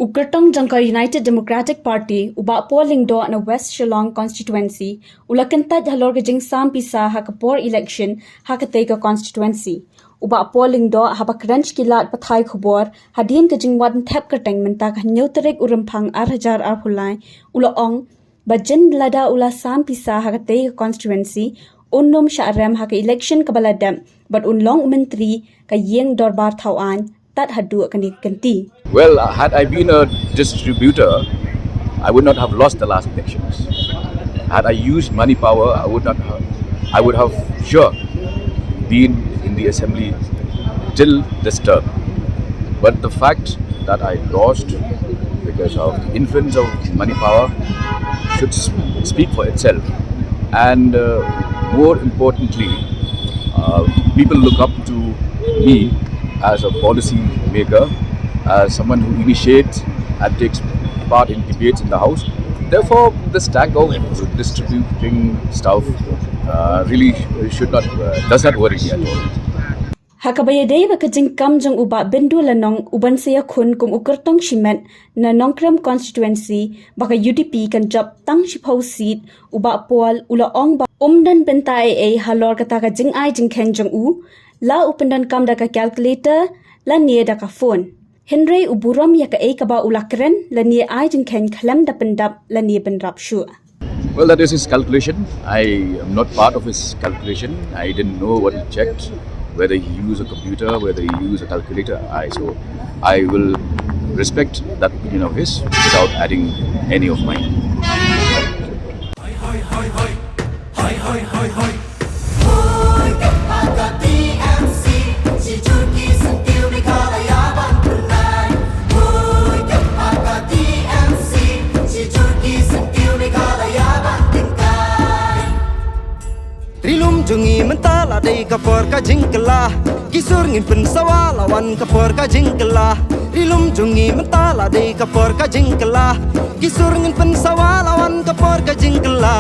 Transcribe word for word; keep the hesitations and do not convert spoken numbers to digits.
U kyrtong jong ka United Democratic Party, u Bah Paul Lyngdoh na West Shillong Constituency, u la kyntait halor ka jingsam pisa ha ka por election ha katei ka constituency. U Bah Paul Lyngdoh haba kren sha ki lad pathai khubor hadien ka jingwan thep kyrteng mynta ka hynñiew tarik u Rymphang ar hajar arphew lai, u la ong ba jin lada u la sam pisa ha katei ka constituency, un nym shah rem ha ka election kaba la dep bad un long u myntri ka ïing dorbar thaw aiñ tad haduh kane ka kynti. Well, uh, had I been a distributor, I would not have lost the last elections. Had I used money power, I would not have, I would have sure been in the assembly till this term. But the fact that I lost because of the influence of money power should s- speak for itself. And uh, more importantly, uh, people look up to me as a policy maker, as someone who initiates and takes part in debates in the House. Therefore, the stack of distributing stuff uh, really should not, uh, does not worry me at all. Ha kaba ïadei bad ka jingkam jong u Bah Byndu Lyngnong uban sa ïakhun kum u kyrtong shimet na Nongkrem constituency ba ka U D P kan jop tang shiphew seat, u Bah Paul u la ong ba um don bynta ei ei halor kata ka jingai jingkheiñ jong u, la u pyndonkam da ka calculator lane da ka phone. Hynrei u burom ïa kaei kaba u la kren lane ai jingkheiñ khlem da pyndap lane pynrap shuh. Well, that is his calculation. I am not part of his calculation. I didn't know what he checked, whether he used a computer, whether he used a calculator. I so I will respect that opinion of his without adding any of mine. Rilum jong ngi mynta la dei ka por ka jingkylla. Ki sur ngin pynsawa la wan ka por ka jingkylla. Rilum jong ngi mynta la dei ka por ka jingkylla. Ki sur ngin pynsawa la wan ka por ka jingkylla.